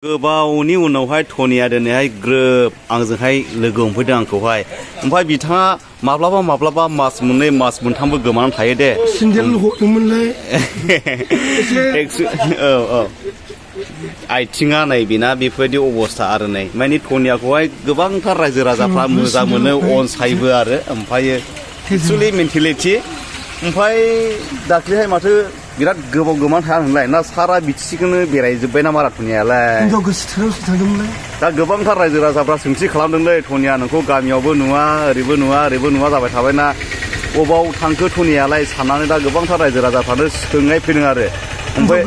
गोबावनि उनावहाय टनिया दिनैहाय ग्रोब आंजोंहाय लोगो हमफैदों आंखौहाय ओमफ्राय बिथाङा माब्लाबा मास मोननै मास मोनथामबो गोमानानै थायो दे सिन्देल हरदोंमोनलै औ आथिङा नै बेना बेफोरबायदि अबस्था आरो नै माने टनियाखौहाय गोबांथार रायजो राजाफ्रा मोजां मोनो अनसायबो आरो ओमफ्रायो एक्सुवेलि मेन्टेलिटि ओमफ्राय दाख्लैहाय माथो बिराद गोबाव गोमानानै थाया होनलाय ना सारा बिटिसिखौनो बेरायजोब्बाय ना मारा टनियालाय हिनजाव गोसोथोनायावसो थांदोंमोनलै दा गोबांथार रायजो राजाफ्रा सोंथि खालामदोंलै टनिया नोंखौ गामियावबो नुवा ओरैबो नुवा जाबाय थाबायना अबाव थांखो टनियालाय साननानै दा गोबांथार रायजो राजाफ्रानो सोंनाय फैदों आरो ओमफ्राय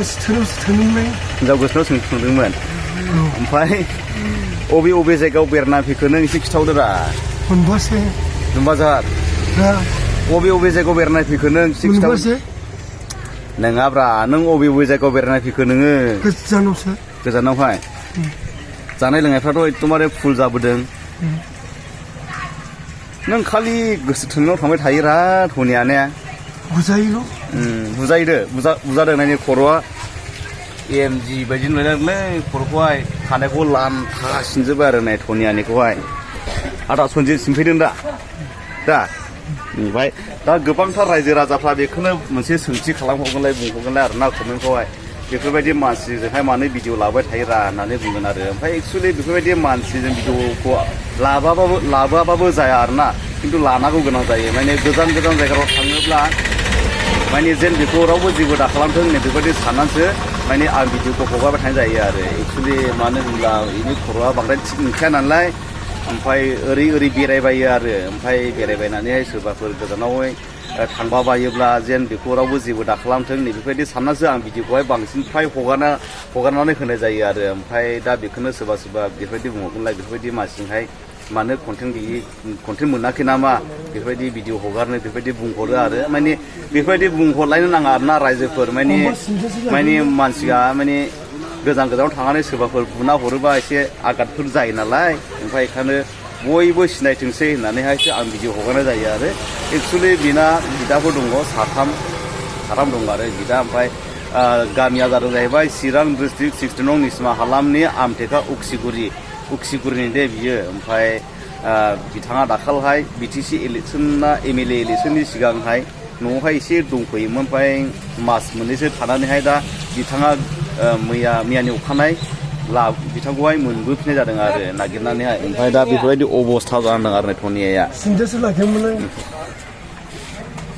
हिनजाव गोसोथोनायावसो थांदोंमोन ओमफ्राय अबे जायगायाव बेरायना फैखो नों एसे खिथावदोरा मोनबाजार अबे जायगायाव बेरायना फैखो नों एसे खिथावदो नङाब्रा नों अबे जायगायाव बेरायना फैखो नोङो गोजानावहाय जानाय लोंनायफ्राथ' एकदमबारे फुल जाबोदों नों खालि गोसो थोनायाव थांबाय थायोरा टनियाने बुजादों नायनि खर'आ एमजि बायदि नुलायदोंलै खर'खौहाय खानायखौ लानथासिनजोबो आरो नाय टनियानिखौहाय आदा सनजित सिमफैदों दा ओमफ्राय दा गोबांथार रायजो राजाफ्रा बेखौनो मोनसे सोंथि खालामहरगोनलाय बुंहरगोनलाय आरो ना कमेन्टखौहाय बेफोरबायदि मानसिजोंहाय मानो भिडिअ लाबाय थायोरा होननानै बुंगोन आरो ओमफ्राय एक्सुवेलि बेफोरबायदि मानसिजों भिडिअखौ लाबोआबाबो जाया आरो ना खिन्थु लानांगौ गोनां जायो माने गोजान जायगायाव थाङोब्ला माने जेन बेखौ रावबो जेबो दा खालामथों नै बेबायदि साननानैसो माने आं भिडिअखौ हगारबाय थानाय जायो आरो एक्सुवेलि मानो होनब्ला बेनि खर'आ बांद्राय थिग नंखाया नालाय ओमफ्राय ओरै बेरायबायो आरो ओमफ्राय बेरायबायनानैहाय सोरबाफोर गोजानावहाय थांबा बायोब्ला जेन बेखौ रावबो जेबो दा खालामथों नै बेफोरबायदि साननासो आं भिडिअखौहाय बांसिन फ्राय हगारनानै होनाय जायो आरो ओमफ्राय दा बेखौनो सोरबा बेफोरबायदि बुंहरगोनलाय बेफोरबायदि मानसिजोंहाय मानो कन्टेन्ट मोनाखै नामा बेफोरबायदि भिडिअ हगारनो बेफोरबायदि बुंहरो आरो माने बेफोरबायदि बुंहरलायनो नाङा आरोना रायजोफोर माने मानसिया माने गोजानाव थांनानै सोरबाफोर बुना हरोबा एसे आघातफोर जायो नालाय ओमफ्राय बेखायनो बयबो सिनायथोंसै होननानैहायसो आं भिडिअ हगारनाय जायो आरो एक्सुवेलि बिना बिदाफोर दङ साथाम दं आरो बिदा ओमफ्राय गामिया जाहैबाय चिरां डिस्ट्रिक्ट 16 नं निसिमा हालामनि आमटेका उक्सिगुरिनि दे बियो ओमफ्राय बिथाङा दाखालहाय बिटिसि इलेक्सनना एमएलए इलेक्सननि सिगांहाय न'आवहाय एसे दंफैयोमोन ओमफ्राय मास मोननैसो थानानैहाय दा बिथाङा मैयानि अखानाय बिथांखौहाय मोनबोफिननाय जादों आरो नागिरनानैहाय ओमफ्राय दा बेफोरबायदि अबस्था जादों आरो टनियाया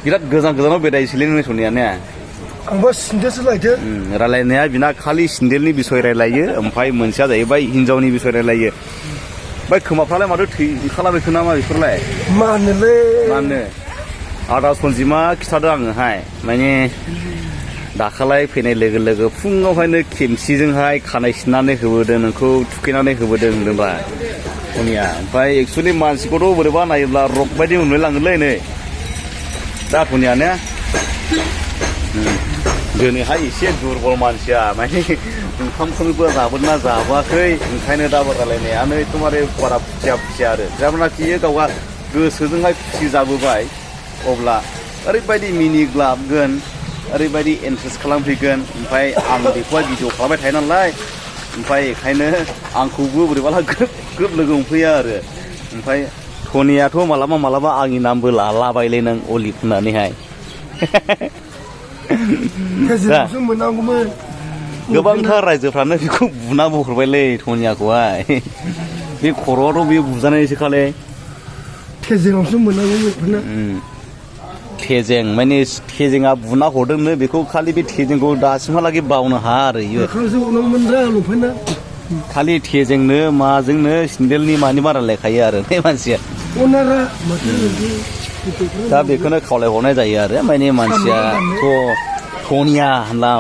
बिराद गोजानाव बेरायसैलै नों टनियाने आंबो सिन्देलसो लायदों रायलायनाया बिना खालि सिन्देलनि बिसय रायलायो ओमफ्राय मोनसेया जाहैबाय हिनजावनि बिसय रायलायो ओमफ्राय खोमाफ्रालाय माथो थै ओंखारलाबायखो नामा बेफोरलाय मानो आदा सनजिमा खिथादों आङोहाय माने दाखालाय फैनाय लोगो फुङावहायनो खेमसिजोंहाय खानाय सिननानै होबोदों नोंखौ थुखैनानै होबोदों होनदोंबा टनिया ओमफ्राय एक्सुवेलि मानसिखौथ' बोरैबा नायोब्ला रक बायदि मोनलाय लाङोलै नै दा टनियाने दिनैहाय एसे दुरबल मानसिया माने ओंखामखौबो जाबोदोंना जाबोआखै ओंखायनो दा रायलायनायानो एकदमबारे बारा फुथिया आरो जेब्लानाखि गावहा गोसोजोंहाय खुसि जाबोबाय अब्ला ओरैबायदि मिनिग्लाबगोन ओरैबायदि इन्ट्रेस्ट खालामफैगोन ओमफ्राय आं बेखौहाय भिडिअ खालामबाय थायो नालाय ओमफ्राय बेखायनो आंखौबो बोरैबाला ग्रोब लोगो हमफैयो आरो ओमफ्राय टनियाथ' मालाबा आंनि नामबो लालाबायलै नों अलिभ होननानैहाय गोबांथार रायजोफ्रानो बेखौ बुनाबो हरबायलै टनियाखौहाय बे खर'आथ' बे बुजानायसो खालै थेजेंआवसो मोननांगौमोन थेजें माने थेजेंआ बुना हरदोंनो बेखौ खालि बे थेजेंखौ दासिमहालागै बावनो हाया आरो इयो खालि थेजेंनो माजोंनो सिन्देलनि मानि बारा लायखायो आरो बे मानसिया दा बेखौनो खावलायहरनाय जायो आरो माने मानसियाथ' टनिया होनला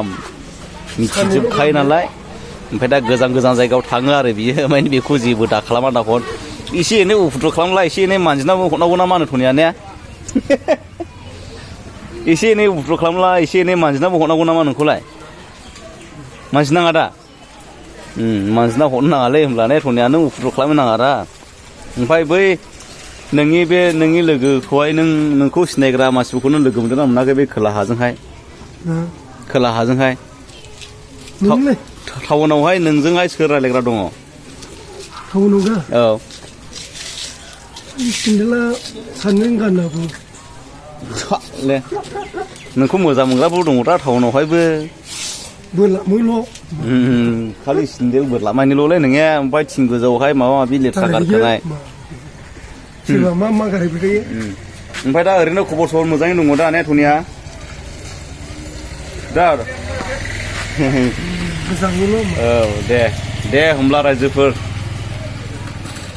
मिथिजोबखायो नालाय ओमफ्राय दा गोजान जायगायाव थाङो आरो बियो माने बेखौ जेबो दा खालामा दाखर एसे एनै उफुद्र खालामला एसे एनै मानजिनाबो हरनांगौ ना मा होनो टनियाने एसे एनै उफुद्र खालामला एसे एनै मानजिनाबो हरनांगौ नामा नोंखौलाय मानजिनाङा दा मानजिना हरनो नाङालै होमब्लाने टनिया नों उफुद्र खालामनो नाङा रा ओमफ्राय बै नोंनि लोगोखौहाय नोंखौ सिनायग्रा मानसिफोरखौनो लोगो मोनदों ना मोनाखै बे खोलाहाजोंहाय टाउनावहाय नोंजोंहाय सोर रायलायग्रा दङ? टाउनाव दा औ सेन्देला सानैजों गाननाबो ले नोंखौ मोजां मोनग्राबो दङदा टाउनावहायबो बोरलामोल' खालि सेन्देल बोरलामानिल'लै नोङो ओमफ्राय थिं गोजौआवहाय माबा माबि लेथ्रा गारखानाय सोरबा मा गारायबाय थायो ओमफ्राय दा ओरैनो खबर सबर मोजाङै दङ दा ने टनिया दा मोजाङैल' औ दे होमब्ला रायजोफोर